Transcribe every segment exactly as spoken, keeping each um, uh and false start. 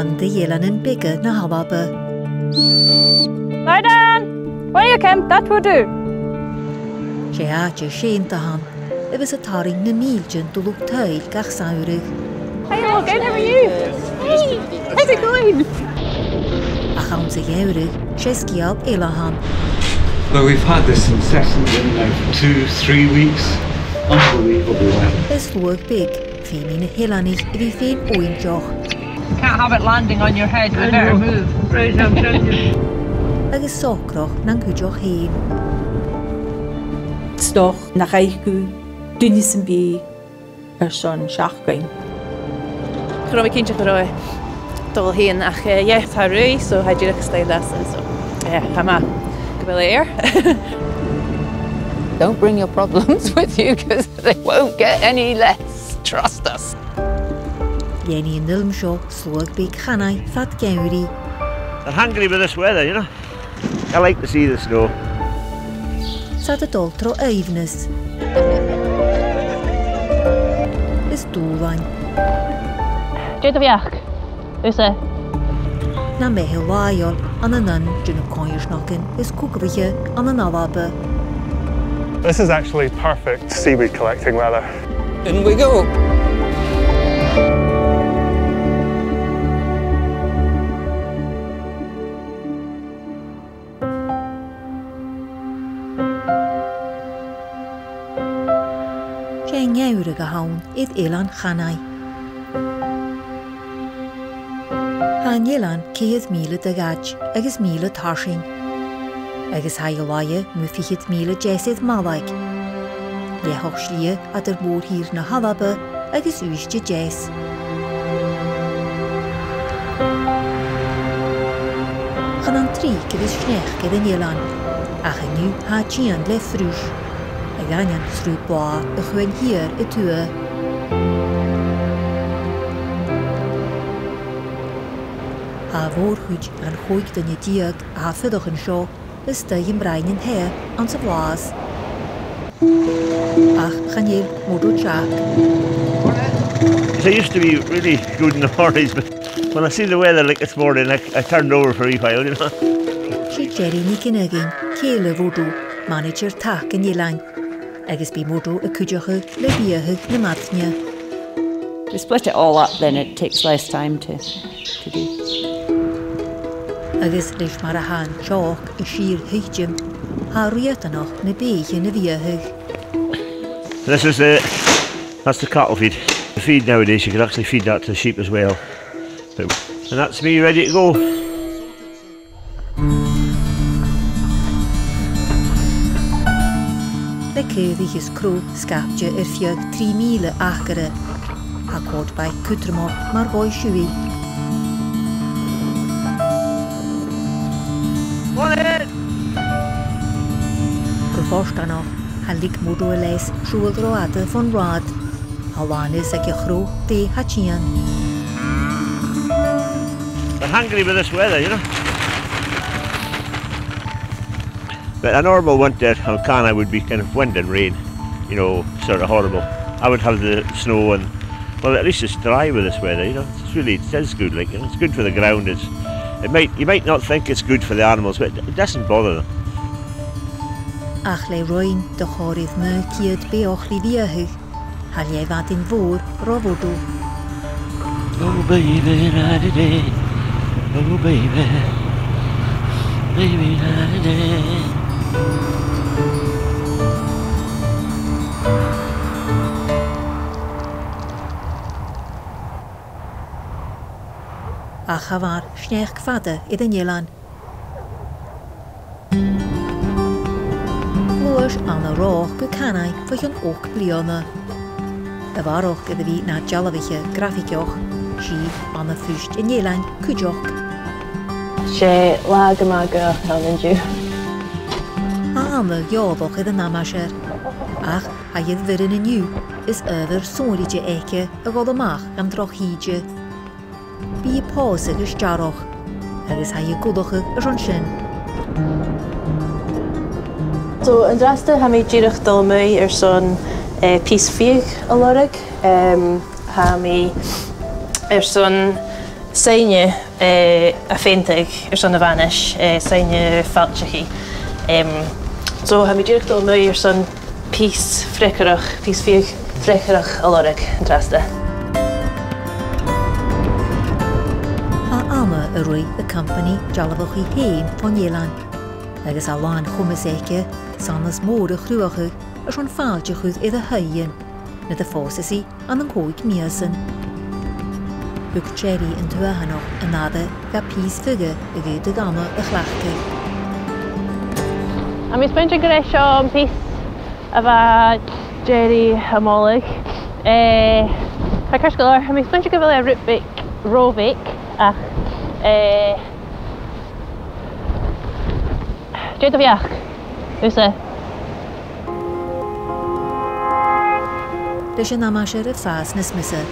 Ann an eileanan beaga na h-Alba. Lie down! Where you came, that will do. 'S e àite seunta a th' ann, a bhios a' tarraing na mìltean de luchd-turais gach samhradh. Hey, all good, how are you? Hey, how's it going? Ach anns a' gheamhradh, 's e sgeul eile a th' ann. Well, we've had this incessant wind now for two, three weeks. Unbelievable weather. Is luath beag, feumaidh na h-eileanaich a bhith fèin-fhóirnteach. Can't have it landing on your head, we better move. Right, I'm telling you. Agus socrach nan cuideachd fhèin. 'S dòcha nach fhaic thu duine sam bith airson seachdain. Cha robh mi cinnteach gun robh e a' dol fhèin ach, eh, yeah, tha e ruith, so tha e dìreach a-staigh leis, so, yeah, tha e math gu bheil e air. Don't bring your problems with you, 'cause they won't get any less. Trust us. Dhèanaidh an fhilm seo sluagh beag Chanaigh fad geamhraidh. They're hungry with this weather, you know. I like to see the snow. 'S iad a' dol tro aoibhneas. Is dùbhlan. Dè do bheachd? Thusa. Nam beatha làitheil ann an aon de na coimhearsnachdan as cugallaiche ann an Alba. This is actually perfect seaweed collecting weather. In we go. 'S e an geamhradh a th' ann air Eilean Chanaigh. Tha an t-eilean ceithir mìle de dh'fhaid agus mìle tarsainn, agus tha e a' laighe mu fhichead mìle deas air malaig. Leathach slighe eadar mòr-thìr na h-Alba agus Uibhist a Deas. Chan ann tric a bhios sneachd air an eilean, ach an-diugh tha e tighinn le fruis, a dh'aindeoin sruth blàth a' Chuain Siar a Tuath. Tha a' mhòr-chuid dhen chòig duine deug a tha a' fuireach an seo a-staigh am broinn an taighe anns a' bhlàths. Ach chan eil Mojo Jack. I used to be really good in the mornings, but when I seen the weather like this morning, I, I turned over for a wee while, you know. 'S e Jerry NicFhionghain, cèile Mhojo, manaidsear tac an eilein, agus bidh Mojo a' cuideachadh le biathadh na maidne. We split it all up, then it takes less time to, to do. Agus leis mar a tha an teòc a' sìor-thuiteam, tha e riatanach na beathaichean a bhiathadh. This is the, that's the cattle feed. The feed nowadays, you can actually feed that to the sheep as well. But, and that's me ready to go. Le caoraich is crodh sgaipte air feadh trì mìle acaire, tha Court Bike cudromach mar dhòigh siubhail. Gu fortanach, tha leig Mojo a leas siubhal ro fhada fon rathad. Tha làn fhios aig a' chrodh dè tha tighinn. They're hungry with this weather, you know. But a normal winter on Canaigh would be kind of wind and rain, you know, sort of horrible. I would have the snow and, well, at least it's dry with this weather, you know. It's really, it is good, like, you know, it's good for the ground. It's, it might, you might not think it's good for the animals, but it doesn't bother them. Ach le roinn de chòrr is naoi ceud beathach ri bhiathadh, tha leth-mhadainn mhòr ro Mhojo. Oh, baby, not today. Oh, baby. Baby, not today. Ach cha mhòr sneachd fada air an eilean. Ghluais Anna Rothach gu Canaigh bho chionn ochd bliadhna. A bharrachd air a bhith na dealbhaiche grafaigeach, 's i Anna Phuist an eilein cuideachd. 'S e latha gu math gaothach a th' ann an-diugh. Tha Anna eòlach air an aimsir, ach tha i air bhioran an-diugh is adhbhar sònraichte aice a dhol a-mach dhan droch thìde. Bidh i a' pòsadh as t-earrach, agus tha i ag ullachadh airson sin. So, an-dràsta, tha mi dìreach a' dol a-muigh airson, eh, pìos fiadh a lorg. Em, tha mi airson Soidhne, eh, a pheantadh airson a' bhanais, eh, soidhne fàilteachaidh. Em, so, tha mi dìreach a' dol a-muigh airson pìos freagarrach, pìos fiadh freagarrach a lorg an-dràsta. Tha Anna a' ruith a' chompanaidh dealbhachaidh fhèin fon eilean, agus tha làn chomas aice sanas mòr a chruthachadh airson fàilte a chur air a h-aoighean, nuair a phòsaidh i ann an còig mìosan. Thug Jerry an tuathanach an aire dha pìos fiodha a dh'fhaodadh Anna a chleachdadh. Tha mi a' smaointinn gur e seo am pìos a bha Jerry a' moladh. Eh, tha e ceart gu leòr, tha mi a' smaointinn gu bheil e rud beag ro bheag, ach, eh, dè do bheachd, thusa? Leis an aimsir a' fàs nas miosa,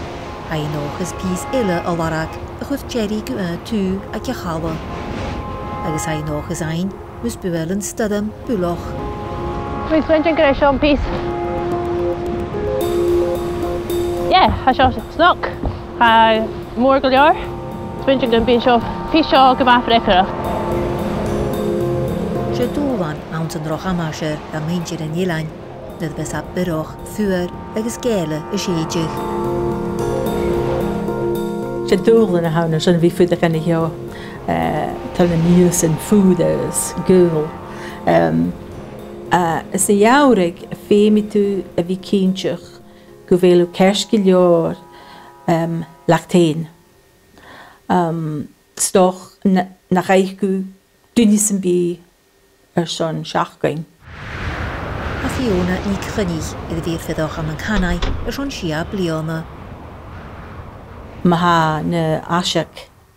tha i an dòchas pìos eile a lorg a chuir Jerry gu aon taobh aig a' chala. Agus tha i an dòchas fhaighinn mus buail an stoirm buileach. Tha mi a' smaointinn gur e seo am pìos. Yeah, tha seo snog. Tha mòr gu leòr. Smaointinn gum bi seo, pìos seo gu math freagarrach. 'S e dùbhlan anns an droch aimsir a tha muinntir an eilein, nuair a bhios e biorach, fuar agus geala a' sèideadh. 'S e dùbhlan a th' ann airson a bhith a' fuireach an seo, eh, tro na mìosan fuara is gaoil. Em, eh, is a dh'aithghearr, feumaidh tu a bhith cinnteach gu bheil thu ceart gu leòr, em, leat fhèin. Em, 's dòcha na, nach fhaic thu duine sam bith airson seachdain. Tha Fiona NicChoinnich air a bhith a' fuireach ann an Canaigh airson sia bliadhna. Ma tha na h-aiseag,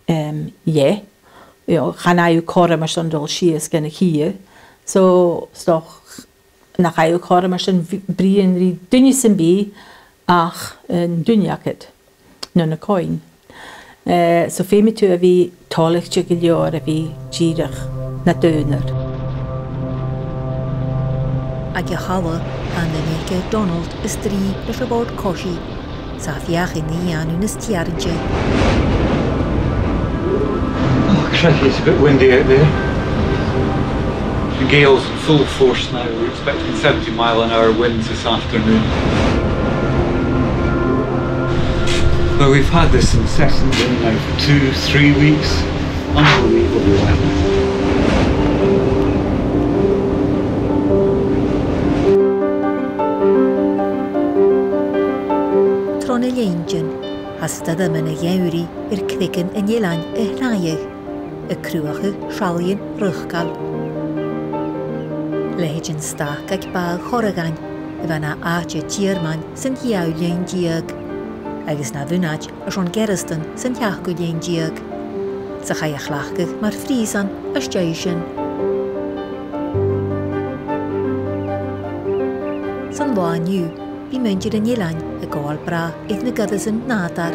em, dheth, you know, chan fhaigh thu cothrom airson dol sìos gun a' chidhe. So, 's dòcha nach fhaigh thu cothrom airson bh-, bruidhinn ri duine sam bith ach an duine agad, no na coin. Eh, so feumaidh tu a bhith toilichte gu leòr a bhith dìreach nad aonar. Aig a' chala, tha an duine aige Donald a' strì leis a' bhòrd-coise, 's e a' feuchainn ri dhèanamh nas teàrnte. Oh, crikey, it's a bit windy out there. The gale's in full force now. We're expecting seventy mile an hour winds this afternoon. Well, we've had this incessant wind now for two, three weeks. Unbelievable weather. Tro na linntean, tha stoirmean a' geamhraidh air creagan an eilein a shnàmhadh, a' cruthachadh seallaidhean riochdail. Leithid an stac aig Baile Chorraghain, a bha na àite tìormain san t-siathamh linn deug, agus na bhunaid airson Gearasdan san t-seachdamh linn deug, 's a chaidh a chleachdadh mar phrìosan às dèidh sin. San là an-diugh, bidh muinntir an eilein a' gabhail brath air na goireasan nàdair.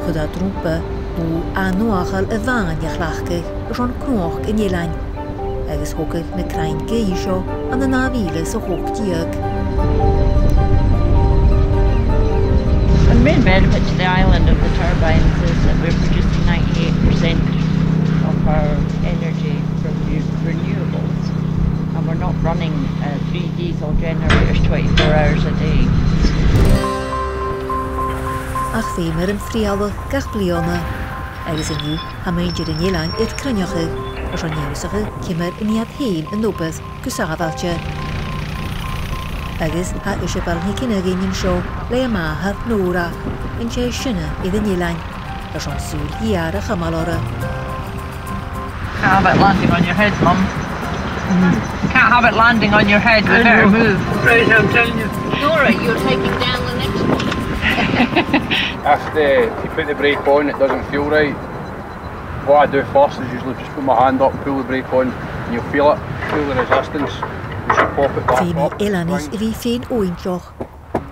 Chuir iad romhpa bùth ath-nuadhachail a-mhàin a chleachdadh airson cumhachd an eilein, agus thogadh na crainn-gaoithe seo ann an dà mhìle 's a h-ochd deug. The main benefit to the island of the turbines is that we're producing ninety-eight percent of our energy from new-, renewables, and we're not running, uh, three diesel generators twenty-four hours a day. Ach feumar am frithealadh gach bliadhna, agus an-diugh tha muinntir an eilein air cruinneachadh airson ionnsachadh ciamar a nì iad fhèin an obair gu sàbhailte. Agus tha Iseabail NicFhionghain an seo le a màthair Nora, an tè as sine air an eilean, airson sùil gheur a chumail oirre. Can't have it landing on your head, Mum. Can't have it landing on your head. We better move. Right, I'm telling you. Nora, you're taking down the next one. If the, if you put the brake on, it doesn't feel right. What I do first is usually just put my hand up, pull the brake on, and you'll feel it. Feel the resistance. You should pop it back up. Feumaidh eileanaich a bhith fèin-fhóinteach.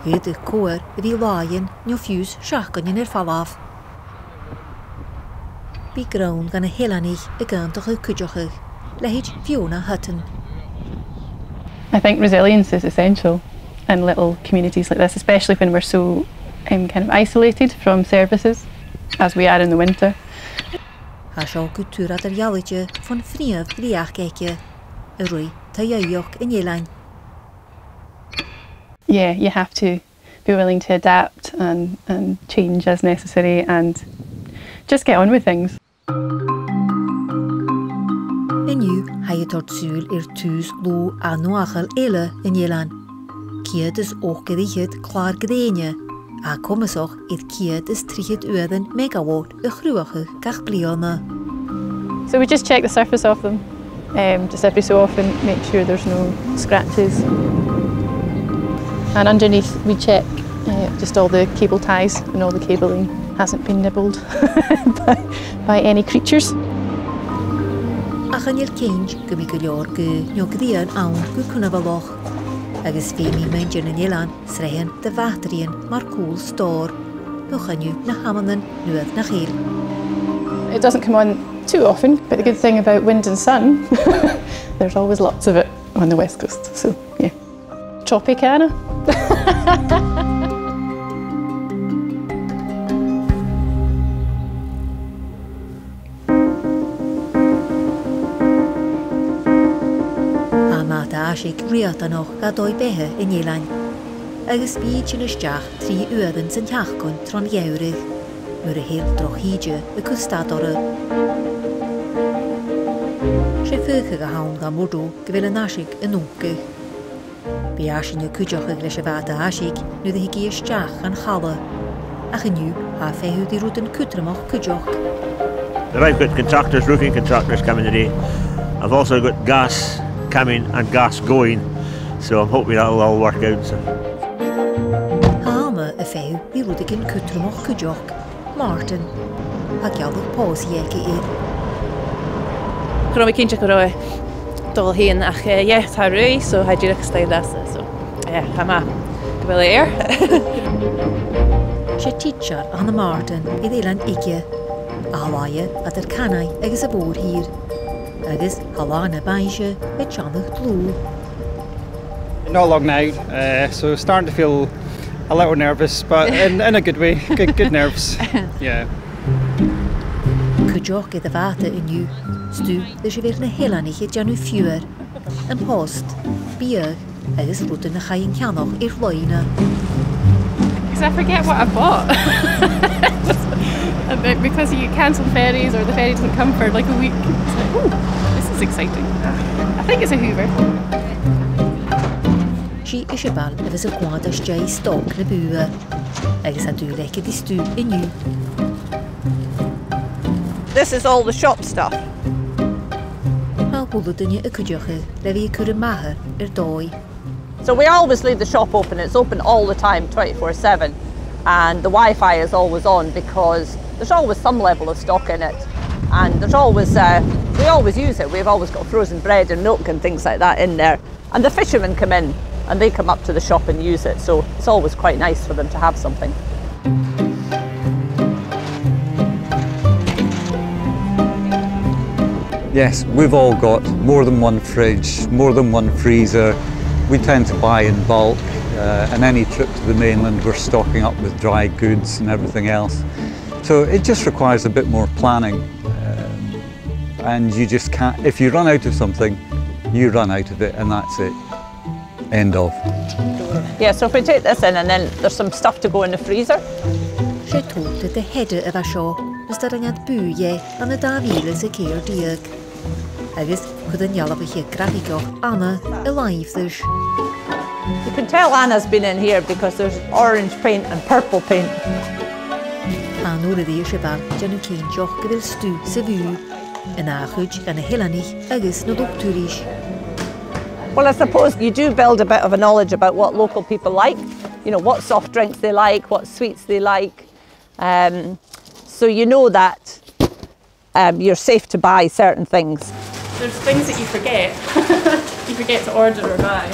Dh'fhaodadh cobhair a bhith làithean no fiù 's seachdainean air falbh. Bidh grunn dha na h-eileanaich ag aontachadh cuideachaidh, leithid Fiona Hutton. I think resilience is essential in little communities like this, especially when we're so I'm kind of isolated from services, as we are in the winter. Tha seo gu tur eadar-dhealaichte bhon phrìomh dhreuchd aige, a' ruith taigh aoigheach an eilein. Yeah, you have to be willing to adapt and, and change as necessary and just get on with things. An-diugh, tha i a' toirt sùil air tùs luath-ath-nuadhachail eile an eilein. Ceud is ochdad air fhichead clàr-grèine, a' coimeasachadh air ceud is trithead uairean megawatt a chruthachadh gach bliadhna. So we just check the surface of them, um, just every so often, make sure there's no scratches. And underneath we check, uh, just all the cable ties and all the cabling hasn't been nibbled by, by any creatures. Ach chan eil cinnt gum bi gu leòr gaoth no grian ann gu cunbhalach, agus feumaidh muinntir nan eilean sreathan de bhataraidhean mar cùl stòr, bu choinneamh na h-amannan nuair nach eil. It doesn't come on too often, but the good thing about wind and sun, there's always lots of it on the west coast, so yeah. Tropicana. Tha am bàta-aiseig riatanach dha dòigh-beatha an eilein, agus bidh i a' tighinn a-steach trì uairean san t-seachdain tron gheamhradh, mura h-eil droch thìde a' cur stad oirre. 'S e faochadh a th' ann dha Murdo gu bheil an aiseag a' nochdadh. Bidh esan a' cuideachadh leis a' bhàta-aiseig nuair a thig i a-steach dhan chala. Ach an-diugh, tha e a' feitheamh ri rudan cudromach cuideachd. They've got contractors, roofing contractors coming today. I've also got gas coming and gas going, so I'm hoping that'll all work out, so. Tha Anna a' feitheamh ri rudeigin cudromach cuideachd. Martin. Tha gealladh pòsaidh aige air. Cha robh mi cinnteach gun robh e a' dol fhèin ach, eh, yeah, tha e a' ruith, so tha e dìreach a' stad às, so, yeah, tha e math gu bheil e air. 'S e tidsear a th' ann am Martin air eilean Eige, a tha làitheil eadar Canaigh agus a' Mhòr-thìr, agus tha làmh na bainnse a' teannadh dlùth. Not long now, uh, so starting to feel a little nervous, but in, in a good way. Good, good nerves. Yeah. Cuideachd air a' bhàta an-diugh, stuth leis a bheil na h-eileanaich a' dèanamh fiughair. Am post, biadh agus rudan a chaidh an ceannach air loidhne. 'Cause I forget what I've bought. And then because you cancel ferries or the ferry doesn't come for, like, a week, it's like, "Ooh, this is exciting." I think it's a Hoover. 'S i Iseabail a bhios a' coimhead às dèidh stoc na bùtha, agus tha dùil aice ri stuth an-diugh. This is all the shop stuff. Tha a h-uile duine a' cuideachadh le bhith a' cur a màthar air dòigh. So we always leave the shop open. It's open all the time, twenty-four seven, and the Wi-Fi is always on because there's always some level of stock in it, and there's always, uh, we always use it. We've always got frozen bread and milk and things like that in there. And the fishermen come in and they come up to the shop and use it, so it's always quite nice for them to have something. Yes, we've all got more than one fridge, more than one freezer. We tend to buy in bulk, uh, and any trip to the mainland, we're stocking up with dry goods and everything else. So it just requires a bit more planning. Um, And you just can't, if you run out of something, you run out of it, and that's it. End of. Yeah, so if we take this in and then there's some stuff to go in the freezer. 'S e tòrr de dh'eadar a bha seo, mus do rinn iad bùth dheth ann an dà mhìle 's a ceithir deug. Agus chuir an dealbhaiche grafaigeach Anna a làimh ris. You can tell Anna's been in here because there's orange paint and purple paint. Tha an uiread a dh'Iseabail a' dèanamh cinnteach gu bheil stuth sa bhùth, an ath chuid dha na h-eileanaich agus na luchd-turais. Well, I suppose you do build a bit of a knowledge about what local people like, you know, what soft drinks they like, what sweets they like. Um, so you know that, um, you're safe to buy certain things. There's things that you forget. You forget to order or buy.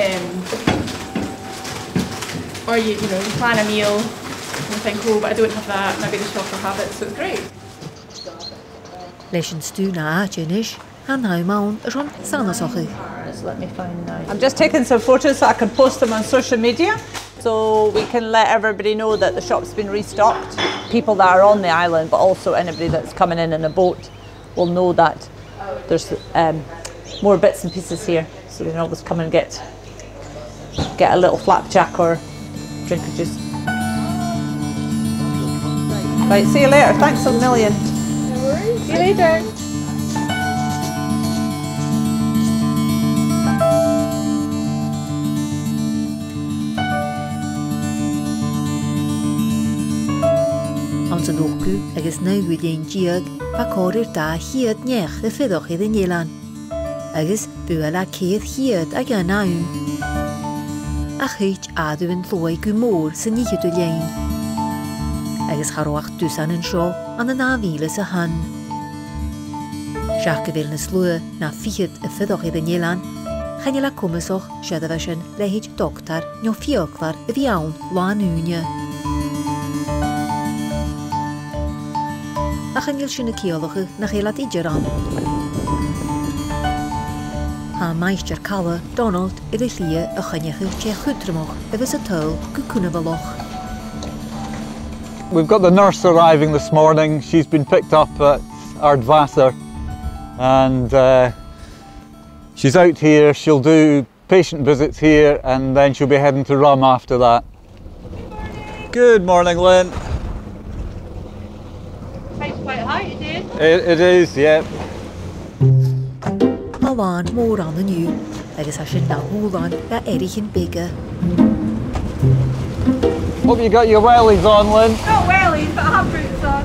Um, or you, you know, you plan a meal and you think, "Oh, but I don't have that, maybe the shop will have it," so it's great. Leis an stuth na àite a-nis, tha an t-àm ann airson sanasachadh. Let me find now. I'm just taking some photos so I can post them on social media. So we can let everybody know that the shop's been restocked. People that are on the island, but also anybody that's coming in in a boat, will know that there's, um, more bits and pieces here, so they can always come and get, get a little flapjack or drink a juice. Right, see you later. Thanks a million. No worries. See you later. Anns an ochdamh agus naoidheamh linn deug, bha còrr air dà cheud neach a' fuireach air an eilean, agus buail e ceithir cheud aig aon àm. Ach thuit àireamh an t-sluaigh gu mòr san fhicheadamh linn, agus cha robh ach dusan an seo ann an dà mhìle 's a h-aon. Seach gu bheil na sluagh na fichead a' fuireach air an eilean, chan eil e comasach seirbheisean leithid doctar no fiaclair a bhith ann làn-ùine. Ach chan eil sin a' ciallachadh nach eil iad idir ann. Tha Maighstir Cala, Donald, air a shlighe a choinneachadh tè chudromach a bhios a' tadhal gu cunbhalach. We've got the nurse arriving this morning. She's been picked up at Ardwasser, and, uh, she's out here. She'll do patient visits here, and then she'll be heading to Rum after that. Good morning, Lynn. Tide's quite high today. It, it is, yeah. Tha làn mòr ann an-diugh, agus tha sin na shùilean do dh'fheadhainn beaga. Hope you got your wellies on, Lynn. Not wellies, but I have boots on.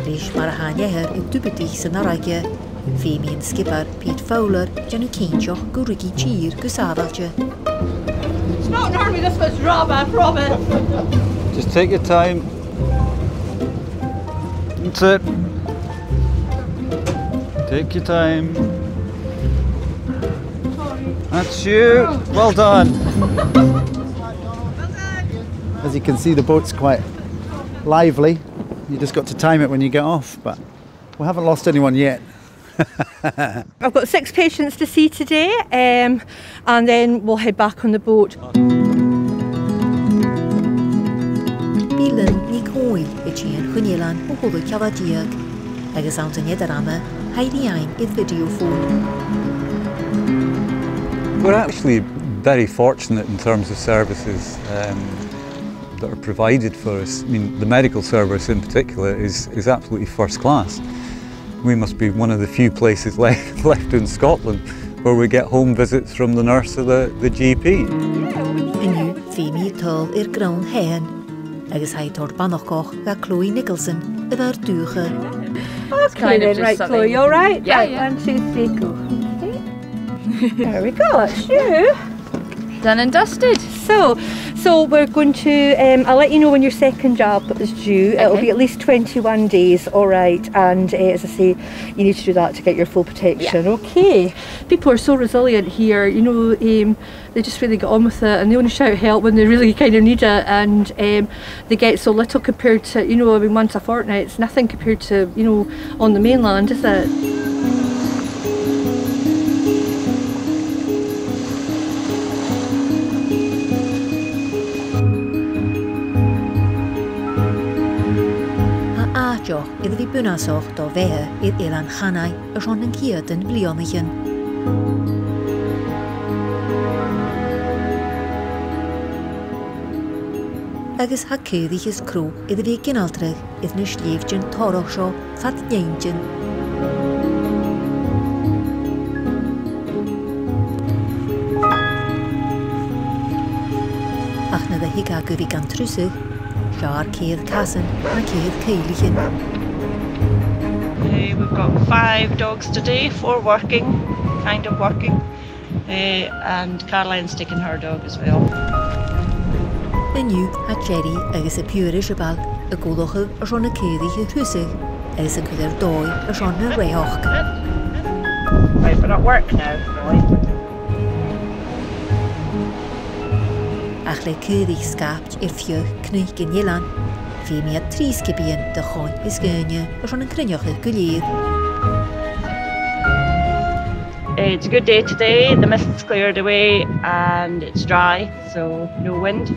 Ris mar a tha an eathar a' dubadaich san fharraige, feumaidh an sgiobair Pete Fowler dèanamh cinnteach gun ruig i tìr gu sàbhailte. It's not normally this much rum, I promise. Just take your time. That's it. Take your time. Sorry. That's you. Well done. As you can see, the boat's quite lively. You just got to time it when you get off, but we haven't lost anyone yet. I've got six patients to see today, um, and then we'll head back on the boat. Bidh Lynn NicDhòmhnaill a' tighinn chun eilein o chionn ceala deug, agus anns an eadar-ama, tha i ri fhaighinn air video phone. We're actually very fortunate in terms of services, um, that are provided for us. I mean, the medical service in particular is, is absolutely first class. We must be one of the few places left, left in Scotland where we get home visits from the nurse or the, the G P. An-diugh, feumaidh i tadhal air grunn shean, agus tha i a' toirt beannachd dha Chloe Nicholson a bha air dùthchadh. Okay then, right, Chloe, you all right? Yeah, yeah. Right, one, two, three, go. Okay. There we go, that's you. Done and dusted. So, so we're going to, um, I'll let you know when your second jab is due. It'll be at least twenty-one days, all right. And, uh, as I say, you need to do that to get your full protection. Yeah. Okay. People are so resilient here, you know, um, they just really get on with it, and they only shout help when they really kind of need it, and, um, they get so little compared to, you know, I mean, once a fortnight, it's nothing compared to, you know, on the mainland, is it? Tha àiteachadh air a bhith bunasach do bheatha air Eilean Chanaigh airson nan ceudan bhliadhnaichean. Agus tha caoraich is crodh air a bhith ag ionaltradh air na slèibhtean torrach seo fad linntean. Ach nuair a thig e gu bhith gan trusadh, 's e ar ceud casan na ceud caoraich. Eh, we've got five dogs today, four working, kind of working. Eh, and Caroline's taking her dog as well. An-diugh tha Jerry agus a piuthar Iseabail ag ullachadh airson na caoraich a thrusadh agus a' cur air dòigh airson na rèiseachd. Right, we're at work now, Roy. Ach le caoraich sgaipte air feadh cnuic an eilein, feumaidh iad trì sgiobaidhean de choin is dhaoine airson an cruinneachadh gu lèir. It's a good day today. The mist's cleared away and it's dry, so no wind.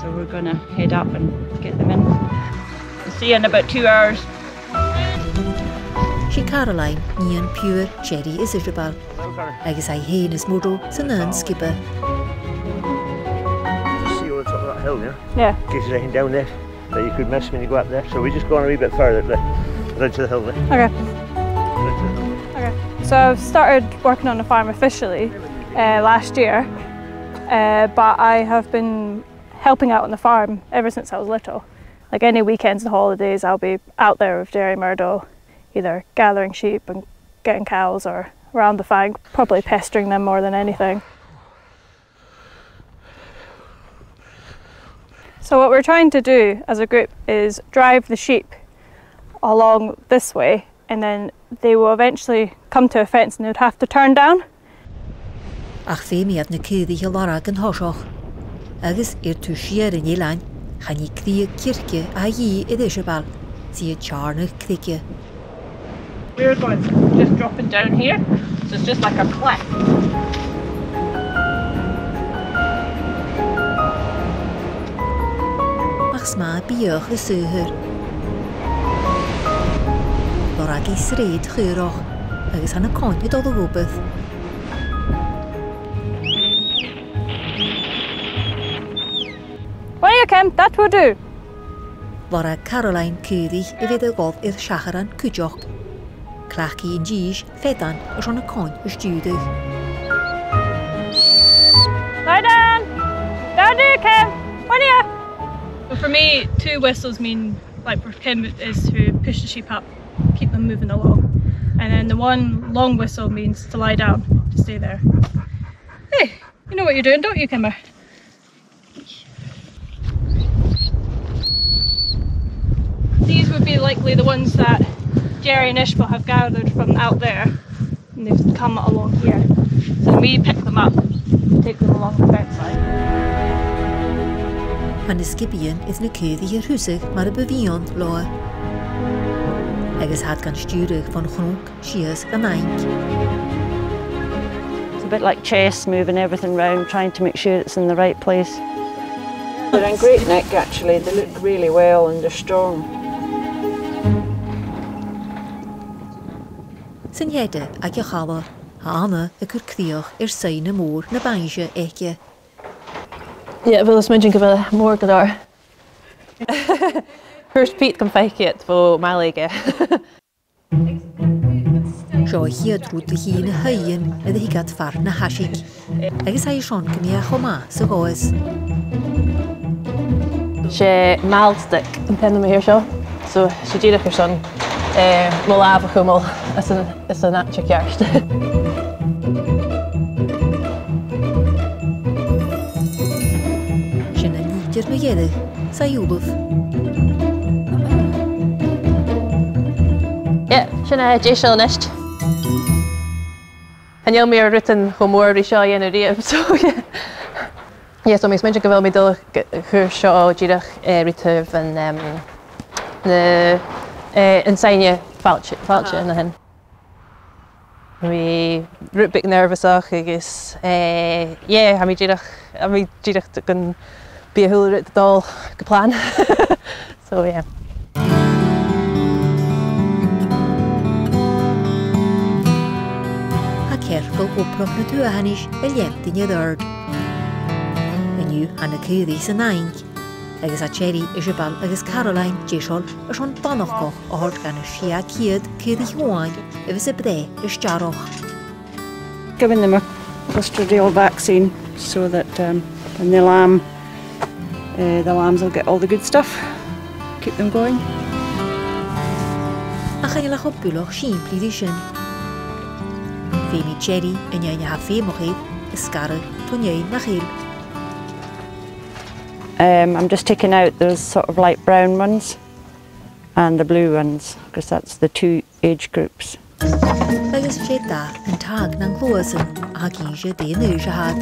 So we're gonna head up and get them in. We'll see you in about two hours. 'S i Caroline, nighean piuthar Jerry is Iseabail, agus i fhèin is Murdo san aon sgioba. Just see over the top of that hill, yeah? Yeah. In case there's anything down there that you could miss when you go up there. So we just go on a wee bit further at the ridge of the hill there. Okay. Ridge of the hill. Okay. So I've started working on the farm officially, uh, last year, uh, but I have been helping out on the farm ever since I was little. Like, any weekends and holidays, I'll be out there with Jerry Murdo, either gathering sheep and getting cows or around the farm, probably pestering them more than anything. So what we're trying to do as a group is drive the sheep along this way, and then they will eventually come to a fence and they would have to turn down. Ach feumaidh iad na caoraich a lorg an toiseach. Agus air taobh siar an eilein, chan e cridhe chirce a tha a dhìth air Iseabail, 's i a' teàrnadh creige. We're going just dropping down here, so it's just like a cliff. Ach 's math biadh is saothair. Lorg i sreath chaorach, agus tha na coin a' dol a dh'obair. Well, you can, that will do. Lorg Caroline caoraich a bhios a' dol air seacharan cuideachd. Cleachdaidh i an dithis feadan airson na coin a stiùireadh. Lie down! That'll do, Kim! One here! So for me, two whistles mean, like, for Kim, is to push the sheep up, keep them moving along. And then the one long whistle means to lie down, to stay there. Hey, you know what you're doing, don't you, Kimmer? These would be likely the ones that Jerry and Ishbel have gathered from out there, and they've come along here. So we pick them up and take them along the fence line. Tha na sgiobaidhean is na caoraich air thusag mar a bu mhiann leotha. Agus tha iad gan stiùireadh bhon chnoc sìos dhan fhaing. It's a bit like chess, moving everything round, trying to make sure it's in the right place. They're in great nick, actually. They look really well and they're strong. San t-seada aig a' chala, tha Anna a' cur crìoch air soidhne mòr na bainnse aice. Yeah, bheil thu a' smaoineachadh gu bheil e mòr gu leòr? Thuirt Pete gum faiceadh iad bho Malaig e. Seo a' chiad rud a chì na h-aoighean nuair a thig iad far na h-aiseig. Agus tha i a' smaoineachadh gum bi e cho math sa ghabhas. 'S e mall stick an t-ainm a th' air seo. So 's e dìreach airson, eh, mo làmh a chumail anns an, anns an àite cheart. Sin an litir mu dheireadh, 's e ullamh. Yeah, sin e, deiseil a-nis. Chan eil mi air rudan cho mòr ri seo a dhèanamh a-riamh, so yeah. Yeah, so tha mi a' smaoineachadh gu bheil mi a' dol a ch-, chur seo dìreach, eh, ri taobh an, em, na, eh, an soidhne fàilte, fàilte an sin. Tha mi rud beag nearbhasach agus, eh, yeah, tha mi dìreach, tha mi dìreach gun bi a h-uile rud a' dol gu plana. So, yeah. Tha cearcall obrach na tuathanais a' leantainn air adhart. An-diugh tha na caoraich san fhaing, agus tha Jerry, Iseabail agus Caroline deiseil airson bonnachd a thoirt dhan a' sia ceud caoraich uaine a bhios a' breith as t-earrach. Giving them a Clostridial vaccine so that, um, when they lamb, uh, the lambs will get all the good stuff. Keep them going. Ach chan eil e cho buileach sìmplidh ri sin. Feumaidh Jerry, an fheadhainn a tha feumach air, a sgaradh tron fheadhainn nach eil. Um, I'm just taking out those sort of light brown ones and the blue ones, 'cause that's the two age groups. Agus 's e dath an t-aghaidh nan cluasan a tha ag innse dè an aois a tha iad.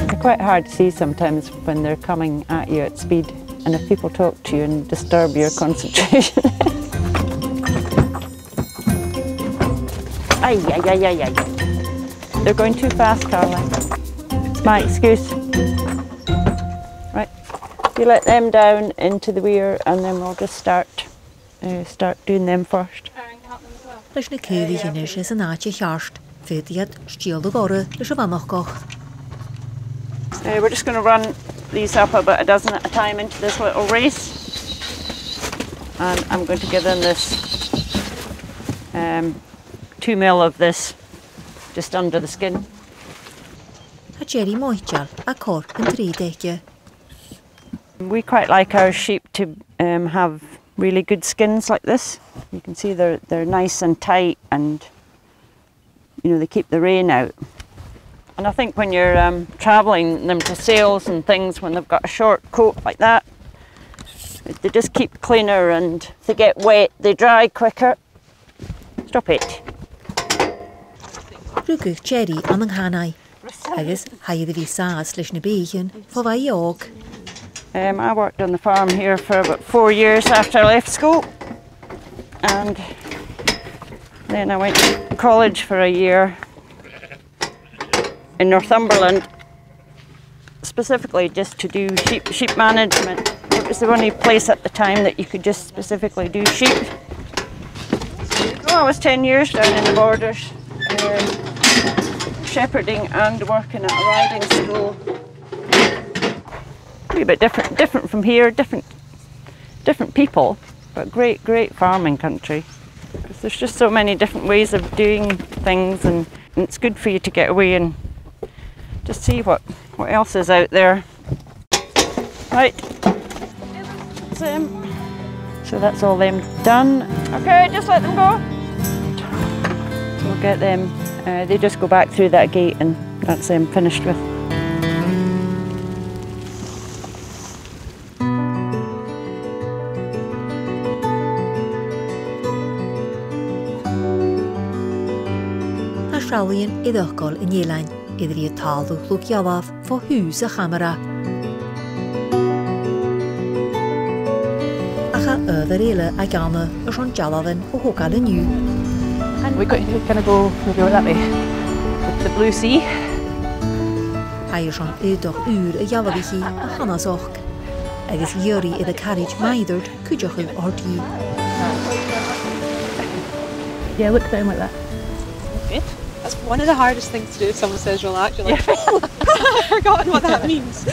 They're quite hard to see sometimes when they're coming at you at speed, and if people talk to you and disturb your concentration. Ay, ay, ay, ay, ay. They're going too fast, Carla. It's my excuse. Right. You let them down into the weir and then we'll just start, uh, start doing them first. Leis na caoraich a-nis san àite cheart, faodaidh iad stiall a ghoradh leis a' mhanaich. Uh, we're just gonna run these up about a dozen at a time into this little race. And I'm going to give them this, um, two mil of this just under the skin. Tha Jerry moiteil à cor an treud aice. We quite like our sheep to, um, have really good skins like this. You can see they're, they're nice and tight and, you know, they keep the rain out. And I think when you're, um, travelling them to sales and things, when they've got a short coat like that, they just keep cleaner and they get wet, they dry quicker. Stop it. Rugadh Jerry ann an Canaigh, agus chaidh e a bhith sàs leis na beathaichean bho bha e òg. Um, I worked on the farm here for about four years after I left school, and then I went to college for a year in Northumberland, specifically just to do sheep, sheep management. It was the only place at the time that you could just specifically do sheep. Oh, I was ten years down in the Borders, um, shepherding and working at a riding school. A wee bit different, different from here, different, different people, but great, great farming country. There's just so many different ways of doing things, and, and it's good for you to get away and just see what, what else is out there. Right. That's them. So that's all them done. Okay, just let them go. We'll get them. Uh, they just go back through that gate and that's them finished with. Tha seallaidhean eireachdail an eilein, eadar a' tàladh luchd-dealbh fo thùs a' chamara. Ach tha adhbhar eile aig Anna airson dealbhan a thogail an-diugh. And we're going to kind of go maybe over that way. With the blue sea. Tha i airson aodach ùr a dhealbhadh a chanasachd, agus dh'iarr i air a caraid Mairead cuideachadh a thoirt dhi. Yeah, look down like that. Good. That's one of the hardest things to do if someone says relax. You're like, "Oh, I've forgotten what that means."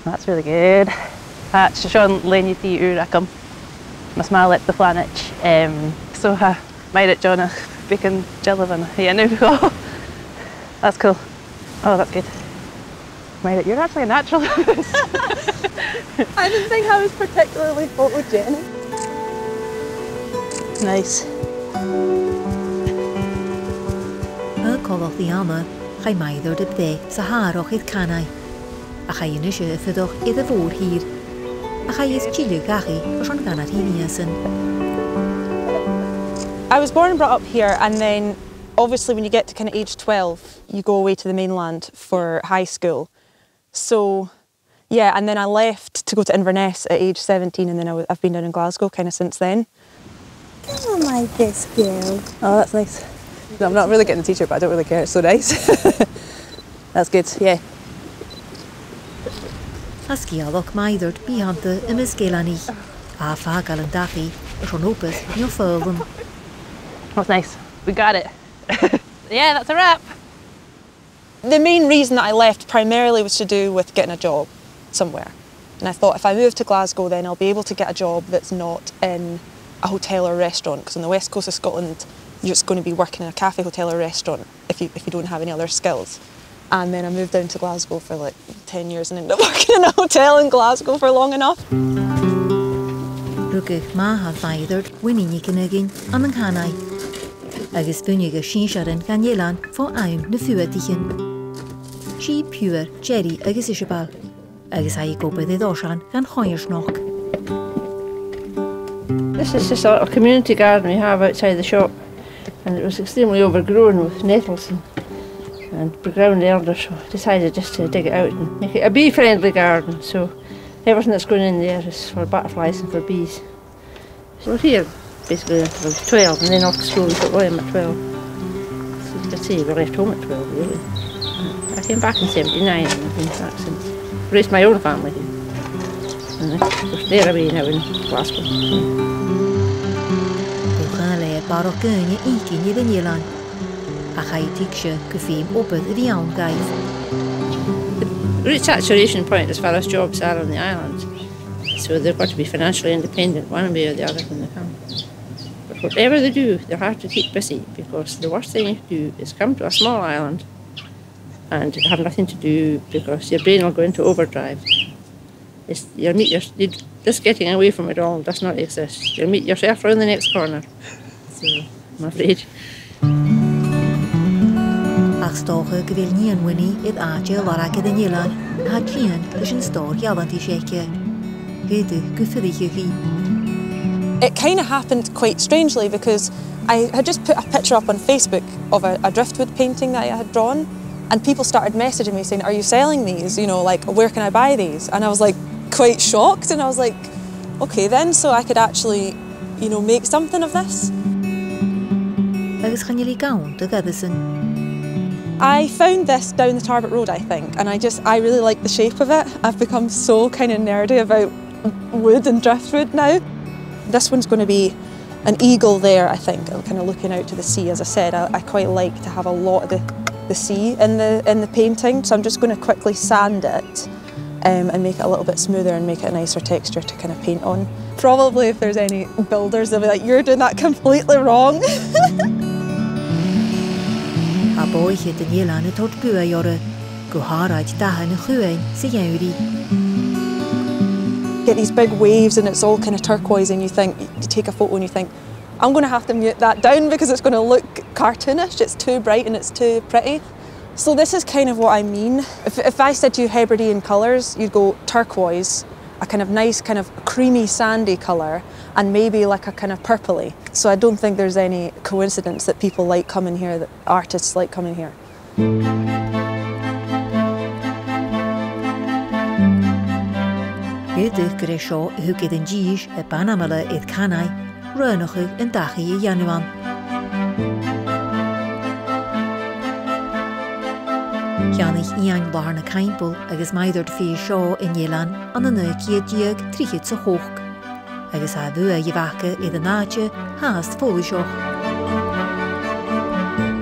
That's really good. Tha seo an lèine-t ùr agam. Mas math leat do phlanaid. Um, so tha Mairead John ach beagan dealbhan a dhèanamh dhomh. That's cool. Oh, that's good. Mairead, you're actually a natural at this. I didn't think I was particularly photogenic. Nice. Aig coltach ri Anna, chaidh Mairead a bhith sa Hearadh air Canaigh. Ach chaidh i a-nis a bhith air a' mhòr-thìr. Ach chaidh i a-steach dhachaigh airson ganar-shìneadh-san. I was born and brought up here, and then obviously when you get to kind of age twelve, you go away to the mainland for high school. So, yeah, and then I left to go to Inverness at age seventeen, and then I w-, I've been down in Glasgow kind of since then. Come on, my best girl. Oh, that's nice. No, I'm not really getting the t-shirt, but I don't really care. It's so nice. That's good, yeah. Tha sgeulachd Mairead bitheanta am measg eileanaich, a' fàgail an dachaigh airson obair no foghlam. That's nice. We got it. Yeah, that's a wrap. The main reason that I left primarily was to do with getting a job somewhere. And I thought, if I move to Glasgow, then I'll be able to get a job that's not in a hotel or restaurant, 'cause on the west coast of Scotland, you're just gonna be working in a cafe, hotel or restaurant if you, if you don't have any other skills. And then I moved down to Glasgow for, like, ten years and ended up working in a hotel in Glasgow for long enough. Rugadh màthair Mhairead, Winnie NicFhionghain, ann an Canaigh, agus bhuineadh a sinnsearan dhan eilean fo àm na fuadaichean. 'S i piuthar Jerry agus Iseabail, agus tha i ag obair air oisean dhan choimhearsnachd. This is the sort of community garden we have outside the shop, and it was extremely overgrown with nettles and, and brown elder, so I decided just to dig it out and make it a bee-friendly garden. So everything that's going in there is for butterflies and for bees. So we're here basically until twelve, and then off to school, we put William at twelve. See, we left home at twelve, really. I came back in seventy-nine and I've been back since. Raised my own family here. And of course, they're away now in Glasgow. Bu chaomh leatha barrachd dhaoine fhaicinn air an eilean, ach chaidh tuigse gu feum obair a bhith ann dhaibh. Reach saturation point as far as jobs are on the island. So they've got to be financially independent one way or the other when they come. But whatever they do, they have to keep busy, because the worst thing you can do is come to a small island and have nothing to do, because your brain will go into overdrive. It's, you'll meet your, you, this getting away from it all does not exist. You'll meet yourself round the next corner. So, I'm afraid. Ach 's dòcha gu bheil nighean Winnie air àite a lorg air an eilean a tha tighinn leis an stòr gheallantais aice. Dh'fhaodadh gu fuiricheadh i. It kind of happened quite strangely because I had just put a picture up on Facebook of a, a driftwood painting that I had drawn, and people started messaging me saying, "Are you selling these? You know, like, where can I buy these?" And I was, like, quite shocked, and I was like, "Okay then, so I could actually, you know, make something of this." Agus chan eil i gann do ghoireasan. I found this down the Tarbert Road, I think, and I just, I really like the shape of it. I've become so kind of nerdy about wood and driftwood now. This one's gonna be an eagle there, I think, kind of looking out to the sea. As I said, I, I quite like to have a lot of the, the sea in the, in the painting, so I'm just gonna quickly sand it, um, and make it a little bit smoother and make it a nicer texture to kind of paint on. Probably if there's any builders, they'll be like, "You're doing that completely wrong." Tha bòidhchead an eilein a' toirt buaidh oirre, gu h-àraid dathan a' chuain 's a' gheamhraidh. Get these big waves and it's all kind of turquoise and you think, you take a photo and you think, "I'm gonna have to mute that down because it's gonna look cartoonish, it's too bright and it's too pretty." So this is kind of what I mean. If, if I said to you Hebridean colours, you'd go turquoise, a kind of nice, kind of creamy, sandy colour, and maybe, like, a kind of purpley. So I don't think there's any coincidence that people like coming here, that artists like coming here. Dh'fhaodadh gur e seo a thug air an dithis a b' ainmeile air Canaigh, roghnachadh an dachaigh a dhèanamh ann. Cheannaich Iain Latharna Caimbeul agus Mairead Fay Shaw an eilean ann an naoi ceud deug trithead 's a h-ochd, agus tha buaidh aca air an àite fhathast follaiseach.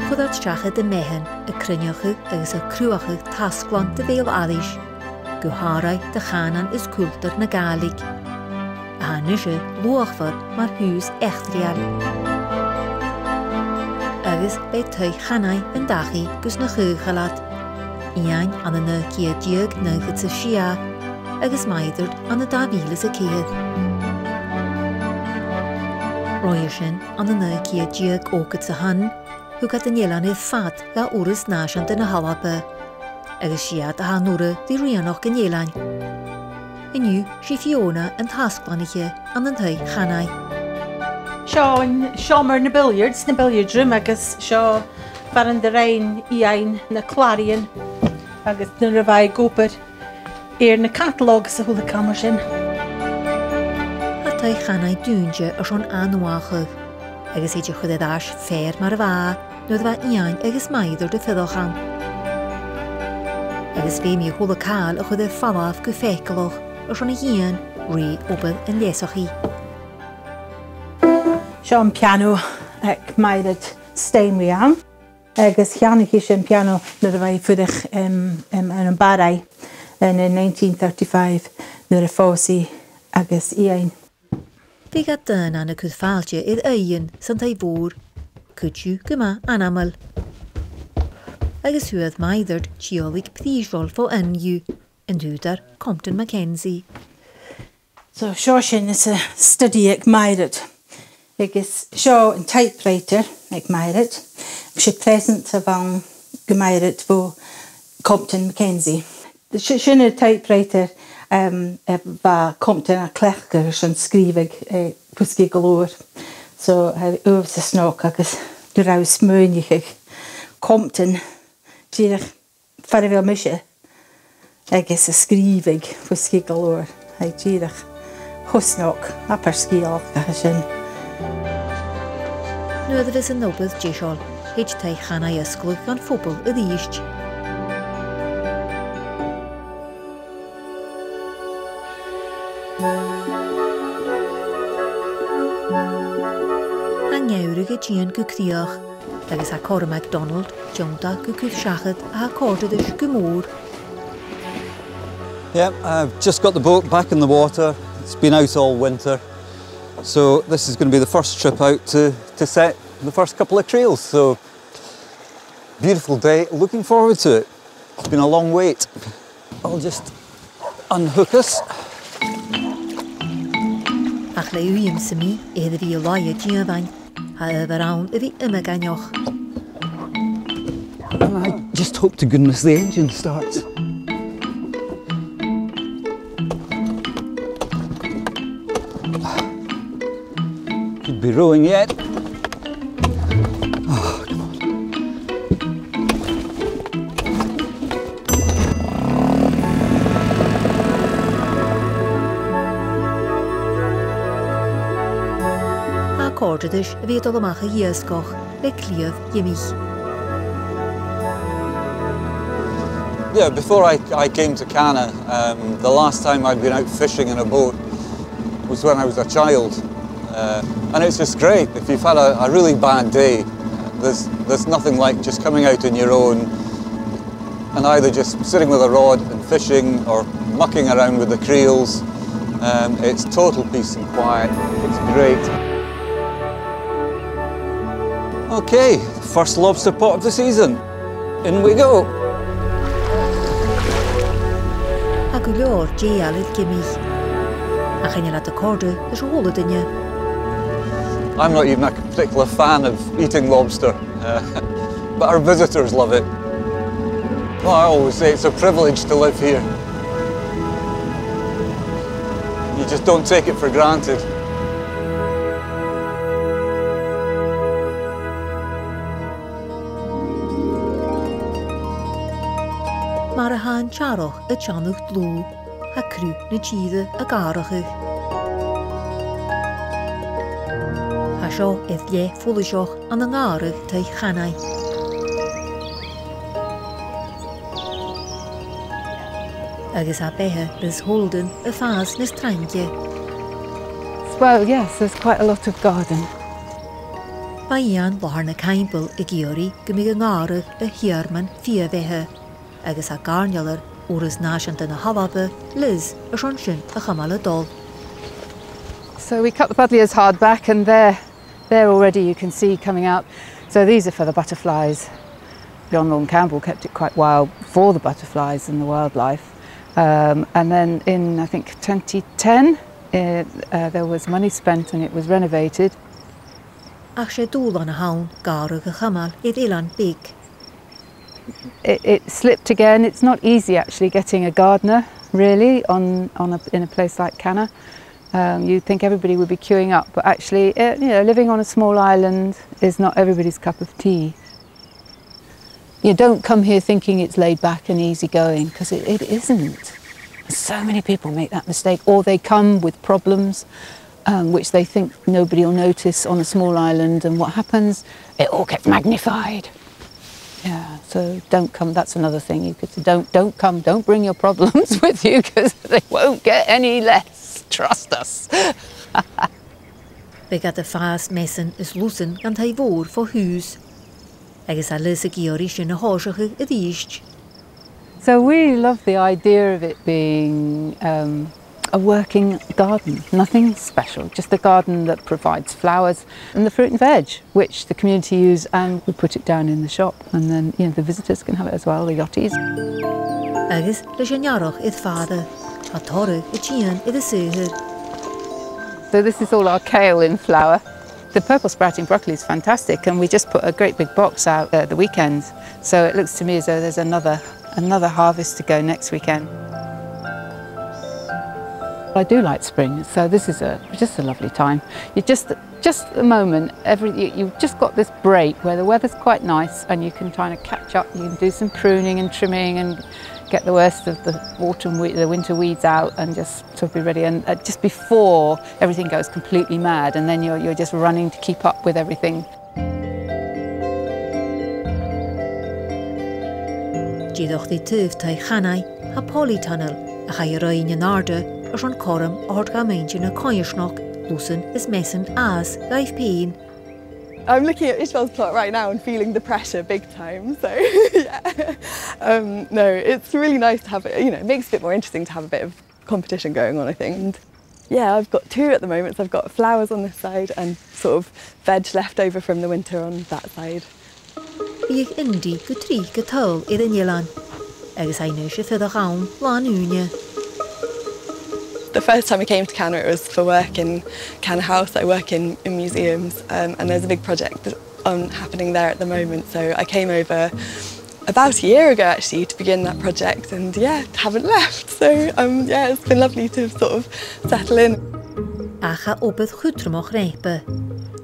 Chuir iad seachad am meadhan a' cruinneachadh agus a' cruthachadh tasglann de bheul-aithris, gu h-àraidh de chànan is cultar na Gàidhlig, a tha a-nise luachmhor mar thùs eachdraidheil. Agus b' e Taigh Chanaigh an dachaigh gus na chaochail iad, Iain ann an naoi ceud deug naochad 's a sia, agus Mairead ann an dà mhìle 's a ceithir. Roimhe sin, ann an naoi ceud deug ochdad 's a h-aon, thug iad an eilean air fad dha Urras Nàiseanta na h-Alba, agus 's iad a tha an urra ri rianachd an eilein. An-diugh, 's i Fiona an tasglanaiche ann an Taigh Chanaigh. Seo an seòmar na billiards, na billiard room, agus seo far an do rinn Iain na clàraidhean, agus nuair a bha e ag obair air na catalogues 's a h-uile càil mar sin. Tha Taigh Chanaigh dùinte airson ath-nuadhachadh, agus iad a' cur air ais fear mar a bha e nuair a bha Iain agus Mairead a' fuireach ann. Agus feumaidh a h-uile càil a chur air falbh gu faiceallach airson a dhìon rè obair an leasachaidh. Seo am piano aig Mairead Steinway ann. Agus cheannaich i sin piano nuair a bha i a' fuireach, em, em, ann am Barraigh ann an nineteen thirty-five, nuair a phòs i agus Iain. Bhiodh iad daonnan a' cur fàilte air aghaidhean san taigh mhòr, cuid dhiubh gu math ainmeil. Agus fhuair Mairead tiodhlac prìseil bho aon dhiubh, an t-ùghdar Compton Mackenzie. So seo sinn anns an study aig Mairead. Agus seo an typewriter aig Mairead. 'S e present a bh' ann gu Mairead bho Compton Mackenzie. 'S e, sin an typewriter, em, a bha Compton a' cleachdadh airson sgrìobhadh, eh, Whisky Galore. So, eh, uabhasach snog agus gu robh smaoineachadh Compton dìreach far a bheil mise agus a' sgrìobhadh Whisky Galore. Tha e dìreach cho snog, abair sgeulachd a tha sin. Nuair a bhios an obair deiseil, thèid Taigh Chanaigh fhosgladh dhan phoball a-rithist. Tha an geamhradh a' tighinn gu crìoch, agus tha Cormac MacDonald a' tionndadh gu cur-seachad a tha a' còrdadh ris gu mòr. Yeah, I've just got the boat back in the water. It's been out all winter. So this is gonna be the first trip out to, to set the first couple of creels. So, beautiful day. Looking forward to it. It's been a long wait. I'll just unhook us. Ach le uidheam sam bith air a bhith a' laighe dìomhain, tha adhbhar ann a bhith iomagaineach. And I just hope to goodness the engine starts. Could be rowing yet. Oh, come on. Tha e a' còrdadh ris a bhith a' dol a-mach a dh'iasgach le cliabh dh'iomaich. Yeah, before I, I came to Canna, um, the last time I'd been out fishing in a boat was when I was a child. Uh, and it's just great. If you've had a, a really bad day, there's, there's nothing like just coming out on your own and either just sitting with a rod and fishing or mucking around with the creels. Um, it's total peace and quiet. It's great. Okay, first lobster pot of the season. In we go. Tha gu leòr dèidheil air Jimmy. Ach chan eil iad a' còrdadh ris a h-uile duine. I'm not even a particular fan of eating lobster, uh, but our visitors love it. Well, I always say it's a privilege to live here. You just don't take it for granted. Mar a tha an t-earrach a' teannadh dlùth, tha cruth na tìre ag atharrachadh. Tha seo air leth follaiseach ann an gàrradh Taigh Chanaigh. Agus tha beatha Liz Holden a' fàs nas trainge. Well, yes, there's quite a lot of garden. Bha Iain Latharna Caimbeul ag iarraidh gum biodh an gàrradh a' tiormachadh fìor bheatha, agus tha gàirnealair Urras Nàiseanta na h-Alba, Liz, airson sin a chumail a' dol. So we cut the buddleias hard back, and there, there already you can see coming out. So these are for the butterflies. John Lorne Campbell kept it quite wild for the butterflies and the wildlife. Um, and then in, I think, twenty ten, it, uh, there was money spent and it was renovated. Ach 's e dùbhlan a th' ann gàrradh a chumail air eilean beag. It, it slipped again. It's not easy, actually, getting a gardener, really, on, on a, in a place like Canna. Um, you'd think everybody would be queuing up, but actually, uh, you know, living on a small island is not everybody's cup of tea. You don't come here thinking it's laid back and easy going, 'cause it, it isn't. So many people make that mistake, or they come with problems, um, which they think nobody will notice on a small island, and what happens? It all gets magnified. Yeah, so don't come, that's another thing you could say, don't, don't come, don't bring your problems with you, 'cause they won't get any less, trust us. Bidh iad a' fàs measan is lusan dhan taigh mhòr fo thùs. Agus tha Liz ag iarraidh sin a thòiseachadh a-rithist. So we love the idea of it being, um, a working garden. Nothing special, just a garden that provides flowers and the fruit and veg, which the community use, and we put it down in the shop, and then, you know, the visitors can have it as well, the yachties. Agus leis an earrach air fàire, tha toradh a' tighinn air an t-saothair. So this is all our kale in flower. The purple sprouting broccoli is fantastic, and we just put a great big box out at the weekend. So it looks to me as though there's another, another harvest to go next weekend. I do like spring, so this is a, just a lovely time. You just, just a moment, every, you, you've just got this break where the weather's quite nice and you can kind of catch up, you can do some pruning and trimming and get the worst of the autumn we-, the winter weeds out and just sort of be ready, and, uh, just before everything goes completely mad, and then you're, you're just running to keep up with everything. Iarrtaich taobh taigh Chanaigh, tha polytunnel, a chaidh a roinn an-àirde airson cothrom a thoirt do mhuinntir na coimhearsnachd lusan is measan às dhaibh fhèin. I'm looking at Isabel's plot right now and feeling the pressure big time, so yeah. Um, no, it's really nice to have it, you know, it makes it a bit more interesting to have a bit of competition going on, I think. And yeah, I've got two at the moment, so I've got flowers on this side and sort of veg left over from the winter on that side. Bhiodh Indy gu tric a' tadhal air an eilean, agus tha i a-nis a' fuireach ann làn-ùine. The first time I came to Canada, it was for work in Canada House. I work in, in museums, um, and there's a big project, um, happening there at the moment. So I came over about a year ago, actually, to begin that project, and yeah, haven't left. So, um, yeah, it's been lovely to sort of settle in. Ach tha obair chudromach roimhpe,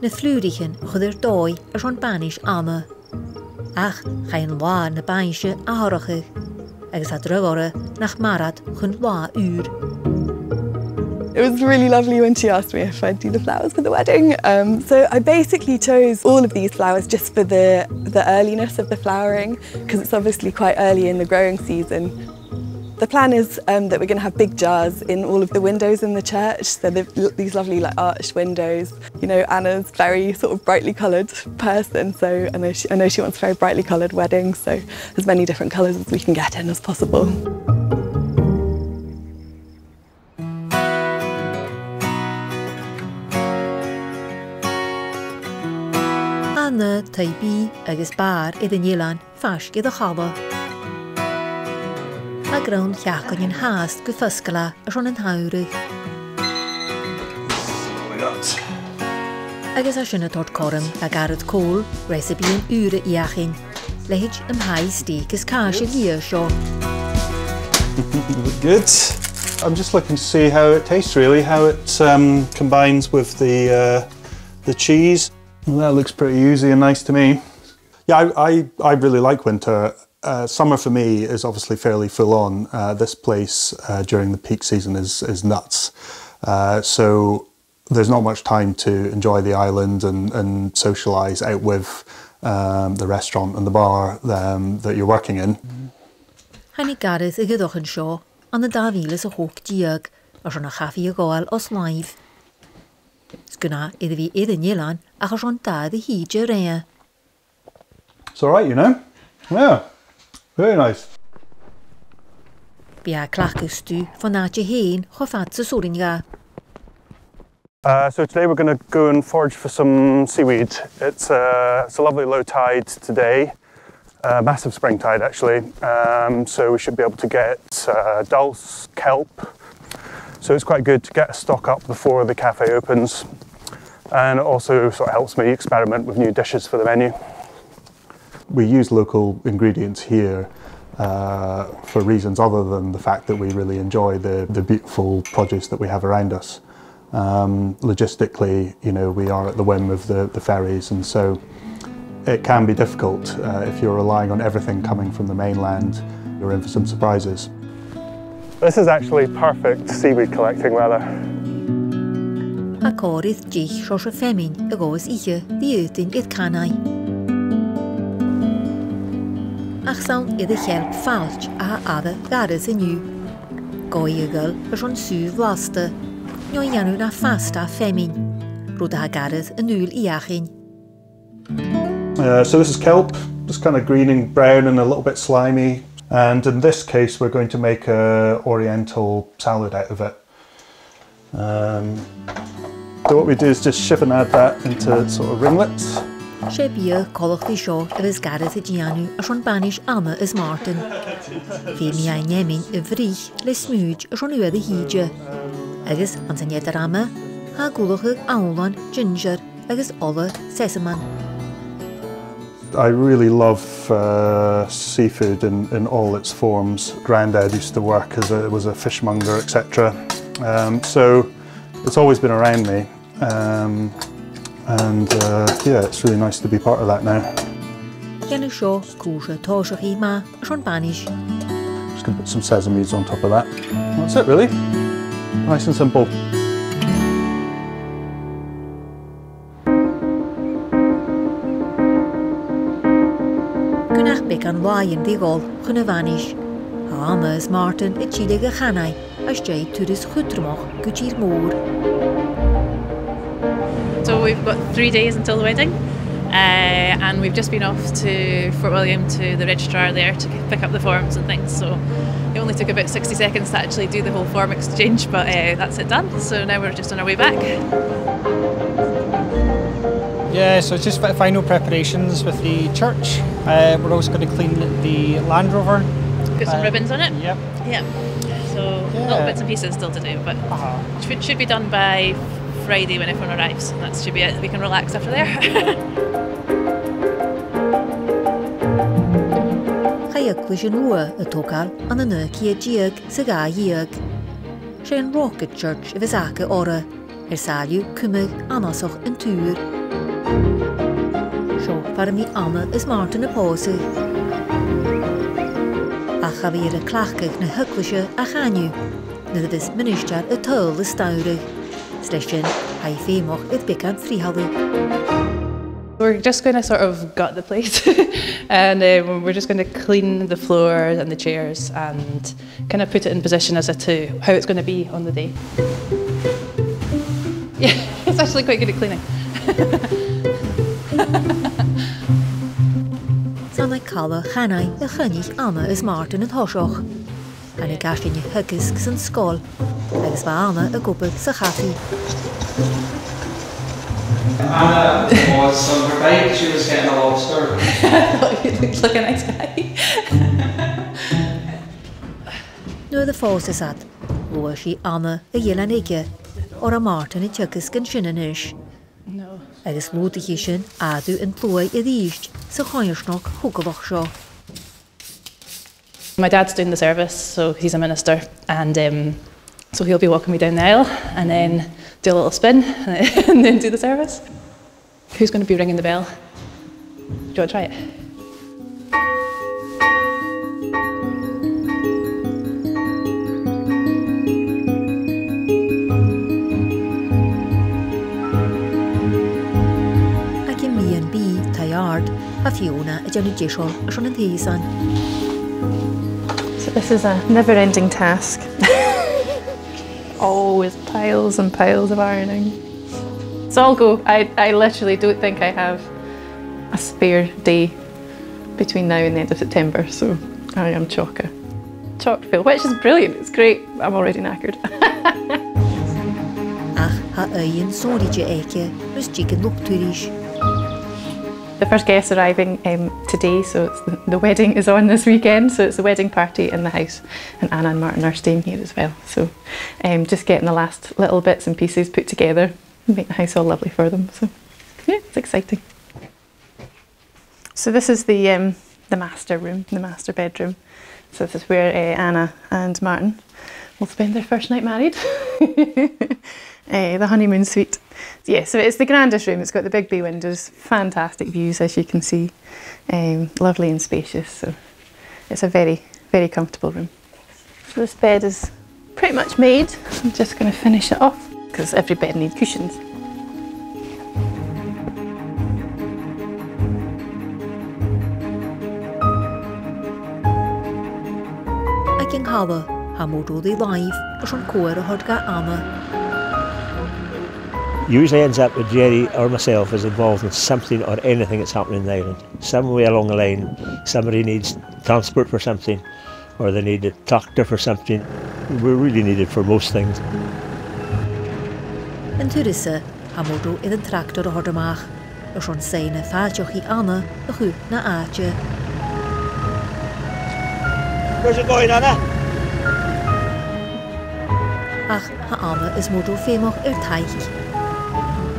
na flùraichean a chur air dòigh airson banais Anna. Ach chaidh an là na bainnse atharrachadh, agus tha dragh oirre nach mair iad chun là ùr. It was really lovely when she asked me if I'd do the flowers for the wedding. Um, so I basically chose all of these flowers just for the, the earliness of the flowering, 'cause it's obviously quite early in the growing season. The plan is, um, that we're gonna have big jars in all of the windows in the church. So the, these lovely, like, arched windows. You know, Anna's very sort of brightly coloured person, so I know she, I know she wants a very brightly coloured wedding, so as many different colours as we can get in as possible. Anna, taigh-bìdh agus bàrr air an eilean, faisg air a' chala. Tha grunn sheachdainean fhathast gu fosgladh airson an t-samhraidh. What we got? Agus tha sin a' toirt cothrom do Gareth Cole reasabaidhean ùra fheuchainn, leithid am pie, steak is càise liath seo. Good. I'm just looking to see how it tastes, really, how it, um, combines with the, uh, the cheese. Well, that looks pretty oozy and nice to me. Yeah, I, I, I really like winter. Uh, summer for me is obviously fairly full on. Uh, this place, uh, during the peak season is, is nuts. Uh, so there's not much time to enjoy the island and, and socialise out with, um, the restaurant and the bar, um, that you're working in. Thàinig Gareth a dh'fhuireach an seo ann an dà mhìle 's a h-ochd deug, airson a' chafaidh a ghabhail os làimh. 'S gun a bhith air an eilean ach airson dà uair a thìde roimhe. It's all right, you know. Yeah. Very nice. Bidh e a' cleachdadh stuth bhon àite fhèin cho fad 's as urrainn dha. Uh, so today we're gonna go and forage for some seaweed. It's, uh, it's a lovely low tide today. Uh, massive spring tide, actually. Um, so we should be able to get, uh, dulse, kelp. So it's quite good to get a stock up before the cafe opens. And it also sort of helps me experiment with new dishes for the menu. We use local ingredients here, uh, for reasons other than the fact that we really enjoy the, the beautiful produce that we have around us. Um, logistically, you know, we are at the whim of the, the ferries, and so it can be difficult, uh, if you're relying on everything coming from the mainland, you're in for some surprises. This is actually perfect seaweed collecting weather. Tha còrr is deich seòrsa feamainn a ghabhas ithe ri fhaotainn air Canaigh. Ach 's ann air a' chelp failt a tha aire Ghareth an-diugh. Gabhaidh e a dhol airson sùil bhlasta, no a dhèanamh na phasta feamainn, rud a tha Gareth an dùil fheuchainn. Uh, so this is kelp, just kind of green and brown and a little bit slimy. And in this case, we're going to make a oriental salad out of it. Um, so what we do is just sieve and add that into sort of ringlets. 'S e biadh coltach ri seo a bhios Gareth a' dèanamh airson banais Anna is Màrtainn. Feumaidh e an fheamainn a bhruich le smùid airson uair a thìde. Agus anns an eadar-ama, tha e ag ullachadh annlann, ginger agus ola sesaman. I really love, uh, seafood in, in all its forms. Grandad used to work as a, was a fishmonger, et cetera. Um, so it's always been around me. Um, and, uh, yeah, it's really nice to be part of that now. Dèan seo cùrsa tòiseachaidh math airson banais. Just gonna put some sesame seeds on top of that. That's it, really. Nice and simple. Gun ach beag An làithean ri dhol chun a' bhanais, tha Anna is Màrtainn a' tilleadh a Chanaigh às dèidh turas chudromach gu tìr-mòr. So we've got three days until the wedding, uh, and we've just been off to Fort William to the registrar there to pick up the forms and things. So it only took about sixty seconds to actually do the whole form exchange, but, uh, that's it done. So now we're just on our way back. Yeah, so it's just fi-, final preparations with the church. Uh, we're also gonna clean the Land Rover. Put some, uh, ribbons on it? Yep. Yep. So, yeah, little bits and pieces still to do, but, uh-huh, should, should be done by Friday when everyone arrives. That should be it. We can relax after there. Chaidh eaglais an Rubha a togail ann an naoi ceud deug 's a dhà dheug. 'S e an Rocket Church a bhios aca oirre, air sàilleabh cumadh annasach an t-siubhail. Seo far am bi Anna is Màrtainn a' pòsadh. Ach cha bhi iad air cleachdadh na h-eaglaise ach an-diugh, nuair a bhios ministear a' tadhal as t-samhradh. 'S leis sin, tha i feumach air beagan frithealadh. We're just gonna sort of gut the place and, um, we're just gonna clean the floor and the chairs and kind of put it in position as to how it's gonna be on the day. Yeah, it's actually quite good at cleaning. 'S ann aig cala Chanaigh a choinnich Anna is Màrtainn an toiseach. Thàinig iad a theagasg san sgoil, agus bha Anna ag obair sa chafaidh. Anna was on her bike, she was getting a lobster. I thought you looked like a nice guy. Nuair a phòs iad, luaidh i Anna a dh'eilean aige, oir tha Màrtainn a' teagasg an sin a-nis. No. Agus luaidh i sin àireamh an t-sluaigh a-rithist sa choimhearsnachd thogalach seo. My dad's doing the service, so he's a minister, and, um, so he'll be walking me down the aisle and then do a little spin and then do the service. Who's gonna be ringing the bell? Do you want to try it? Aig am meadhan-bìdh taigh-àrd, tha Fiona a' dèanamh deiseil airson an t-seusan. So this is a never-ending task. Always piles and piles of ironing. So I'll go. I, I literally don't think I have a spare day between now and the end of September, so I am chock-a, chock-full, which is brilliant, it's great, I'm already knackered. Ach tha aoighean sònraichte aice mus tig an luchd-turais. The first guests arriving, um, today, so it's the, the wedding is on this weekend, so it's the wedding party in the house, and Anna and Màrtainn are staying here as well. So, um, just getting the last little bits and pieces put together, make the house all lovely for them. So, yeah, it's exciting. So this is the, um, the master room, the master bedroom. So this is where, uh, Anna and Màrtainn will spend their first night married. Uh, the honeymoon suite. Yeah, so it's the grandest room. It's got the big bay windows, fantastic views, as you can see. Um, lovely and spacious. So it's a very, very comfortable room. So this bed is pretty much made. I'm just gonna finish it off, 'cause every bed needs cushions. Aig an cala, tha motor-làimhe airson cuairt a thoirt do dh'Anna. Usually ends up with Jerry or myself is involved in something or anything that's happening in the island. Some way along the line, somebody needs transport for something, or they need a tractor for something. We're really needed for most things. An turas-sa, tha motor air an tractor a thoirt a-mach, airson soidhne fàilteachaidh Anna a chur na àite. Where's it going, Anna? Ach tha Anna is motor feumach air taic.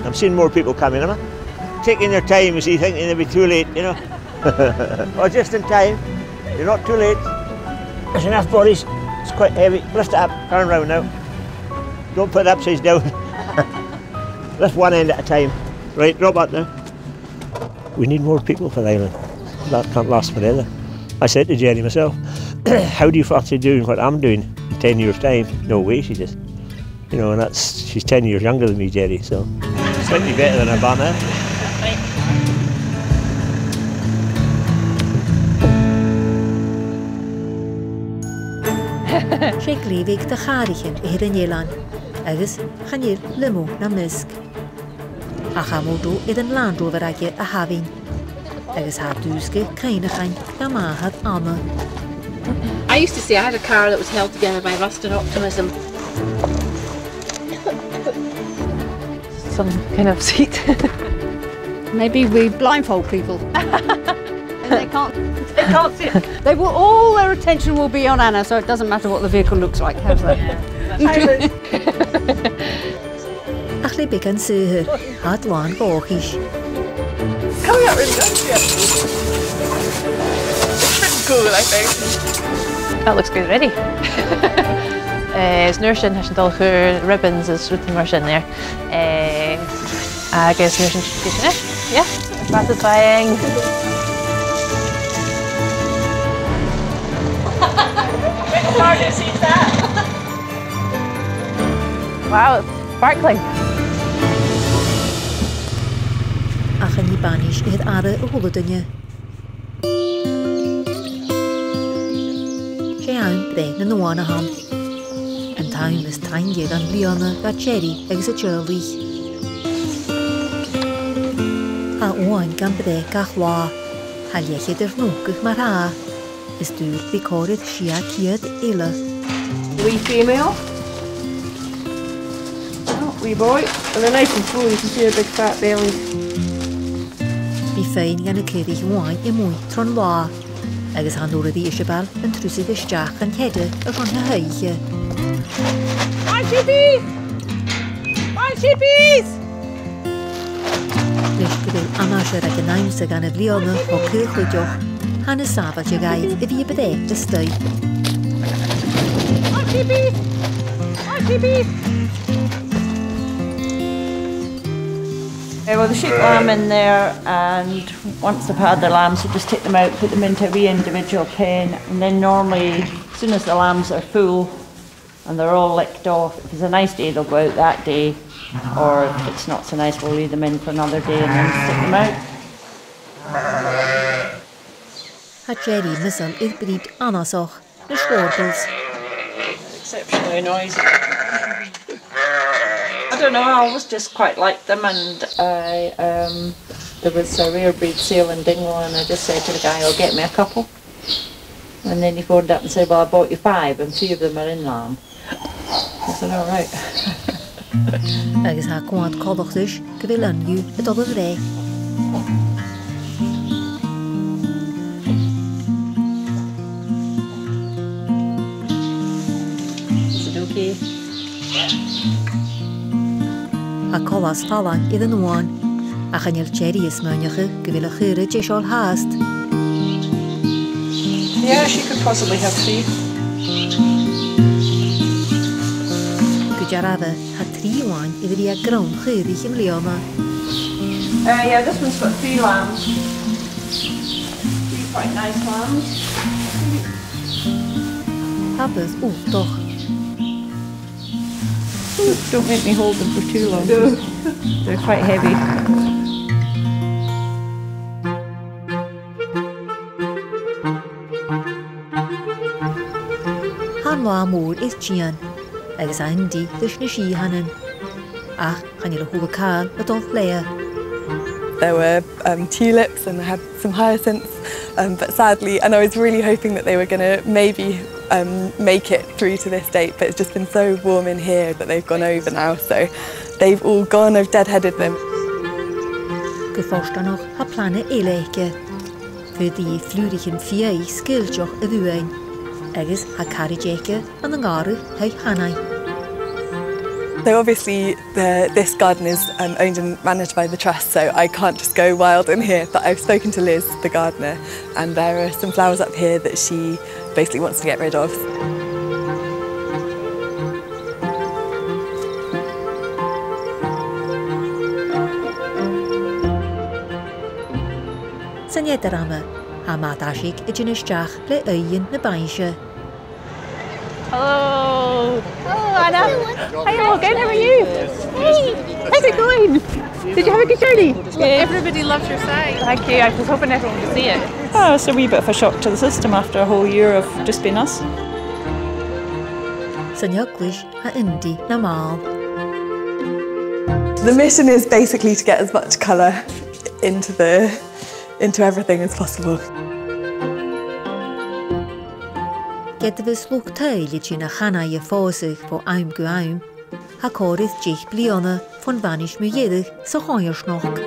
I'm seeing more people coming, am I? Taking their time, you see, thinking they'll be too late, you know. Oh, just in time. You're not too late. There's enough bodies. It's quite heavy. Lift it up. Turn round now. Don't put it upside down. Lift one end at a time. Right, drop that now. We need more people for the island. That can't last forever. I said to Jenny myself, "How do you fancy doing what I'm doing in ten years' time?" "No way," she says. You know, and that's, she's ten years younger than me, Jenny, so. Slightly better than a van, eh? 'S e glè bheag de chàraichean a th' air an eilean, agus chan eil limo nam measg. Ach tha moto air an Land Rover aige a thabhann, agus tha dùsgadh cuimhneachain dha màthair Anna. I used to say I had a car that was held together by lust and optimism. Some kind of seat. Maybe we blindfold people. And they can't, they can't see it. They will, all their attention will be on Anna, so it doesn't matter what the vehicle looks like. How's that? Ach le beagan saothair, tha iad làn dhòchais. Coming up really nicely, actually. It's pretty cool, I think. That looks good already. Eh, is an uair sin, tha sinn a' dol a chur ribbons is rudan mar sin air. Eh, agus an uair sin, yeah, satisfying. Which part is that? Wow, it's sparkling. Ach chan e banais a th' air aire a h-uile duine. 'S e àm breith nan uan a th' ann. An t-àm as trainge dhen bhliadhna do Jerry agus a teaghlaich. Tha uain gam breith gach latha. Tha leth-cheud air nochdadh mar-thà. Is dùil ri còrr air sia ceud eile. Wee female. Oh, wee boy. And they're nice and full, you can see their big fat bellies. Bidh feadhainn dha na caoraich uain a-muigh tron latha, agus tha an urrair Iseabail a' trusadh a-steach dhan chead airson na h-oidhche. Hi, sheepies! Hi, sheepies! Leis gu bheil aimsir aig an àm sa dhen a' bhliadhna cho caochladach, tha e na sàbhailte dhaibh a bhith a' breith a-staigh. Hi, sheepies! Hi, sheepies! Eh, well, the sheep lamb in there, and once they've had their lambs, we just take them out, put them into a wee individual pen, and then normally, as soon as the lambs are full and they're all licked off, if it's a nice day, they'll go out that day, or if it's not so nice, we'll leave them in for another day and then stick them out. Tha Jerry measail air breed annasach, na Schwartels. Exceptionally noisy. I don't know, I always just quite liked them, and I, um, there was a rare breed sale in Dingwall, and I just said to the guy, "Oh, get me a couple." And then he phoned up and said, "Well, I bought you five, and three of them are in lamb." I said, "All right." Agus tha coimhead coltach ris gu bheil an-diugh a' dol a bhreith. Is it okay? Tha coltas fallain air an uan, ach chan eil Jerry a' smaoineachadh gu bheil a' chaora deiseil fhathast. Yeah, she could possibly have three. Gu dearbh, tha trì uain air a bhith a' gnothach-chaoraich am-bliadhna. Uh, yeah, this one's got three lambs. Three quite nice lambs. Tha bàs ùrach. Don't make me hold them for too long. No. They're quite heavy. Tha an latha mòr air tighinn, agus tha an t-sìde ris na sìthichean. Ach chan eil a h-uile càil a' dol leatha. There were, um, tulips and they had some hyacinths, um, but sadly, and I was really hoping that they were gonna maybe, um, make it through to this date, but it's just been so warm in here that they've gone over now, so they've all gone, I've deadheaded them. Gu fortanach, tha plana eile aice. Faodaidh i flùraichean fiadhaich sgaoilteach a bhuain, agus tha caraid aice ann an gàrradh taigh Hanaid. So obviously the, this garden is, um, owned and managed by the trust, so I can't just go wild in here, but I've spoken to Liz, the gardener, and there are some flowers up here that she basically wants to get rid of. San eadar ama, tha Madasig a' tighinn a-steach le aoighean na bainnse. Hello. Hello, Anna. Hi, Morgan. How are you? Hey. How's it going? Did you have a good journey? Good. Everybody loves your sign. Thank you. I was hoping everyone would see it. Oh, it's a wee bit of a shock to the system after a whole year of just being us. San eaglais a' Indy na mall. The mission is basically to get as much colour into the, into everything as possible. Ged a bhios luchd-taic le tighinn a Chanaigh a' fòsgadh bho àm gu àm, tha còrr is deich bliadhna bhon bhaineas mu dheireadh sa choimhearsnachd.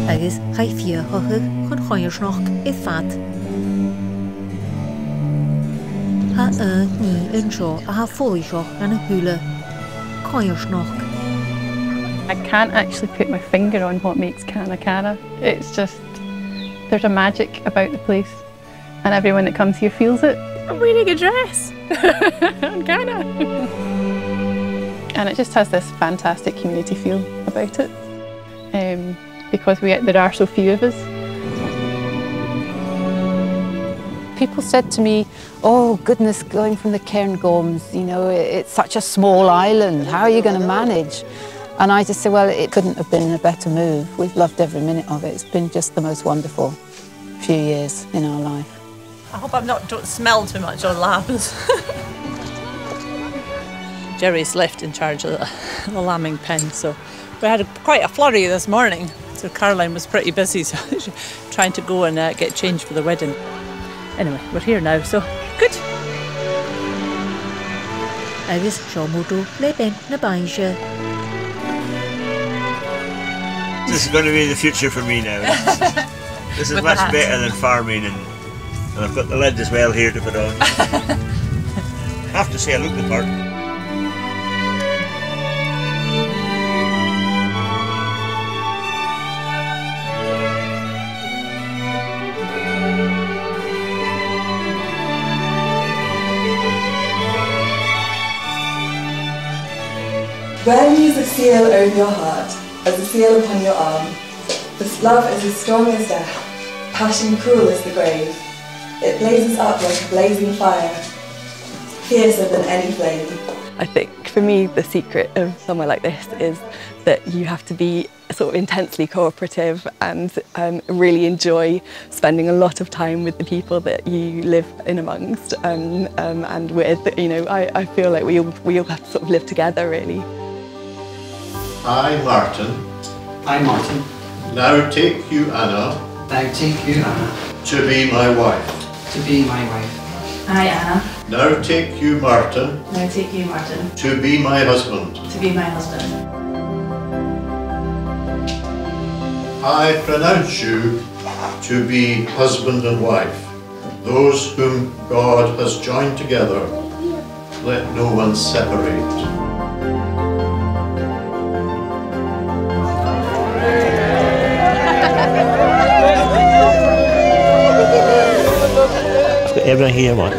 Agus chaidh fiathachadh chun coimhearsnachd air fad. Tha aon nì an seo a tha follaiseach dhan a h-uile. Coimhearsnachd. I can't actually put my finger on what makes Cana Cana. It's just, there's a magic about the place. And everyone that comes here feels it. I'm wearing a dress. On Cana. And it just has this fantastic community feel about it, um, because we, there are so few of us. People said to me, "Oh, goodness, going from the Cairngorms, you know, it's such a small island. How are you gonna manage?" And I just said, "Well, it couldn't have been a better move. We've loved every minute of it. It's been just the most wonderful few years in our life." I hope I'm not, don't smell too much on lambs. Jerry's left in charge of the, the lambing pen, so we had a, quite a flurry this morning. So Caroline was pretty busy, so she's trying to go and, uh, get changed for the wedding. Anyway, we're here now, so good. Agus seo Murdo le bean na bainnse. This is gonna be the future for me now. This is much better than farming, and, and I've got the lid as well here to put on. I have to say, I look the part. When you use a seal over your heart, as a seal upon your arm, this love is as strong as death, passion cruel as the grave. It blazes up like a blazing fire, fiercer than any flame. I think for me, the secret of somewhere like this is that you have to be sort of intensely cooperative and, um, really enjoy spending a lot of time with the people that you live in amongst, um, um, and with. You know, I, I feel like we all, we all have to sort of live together, really. I, Martin. I, Martin. Now take you, Anna. Now take you, Anna. To be my wife. To be my wife. I, Anna. Now take you, Martin. Now take you, Martin. To be my husband. To be my husband. I pronounce you to be husband and wife. Those whom God has joined together, let no one separate. I've got everything here, man.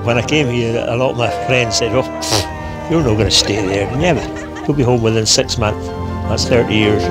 When I came here, a lot of my friends said, "Oh, pfft, you're not gonna stay there. Never. You'll be home within six months." That's thirty years.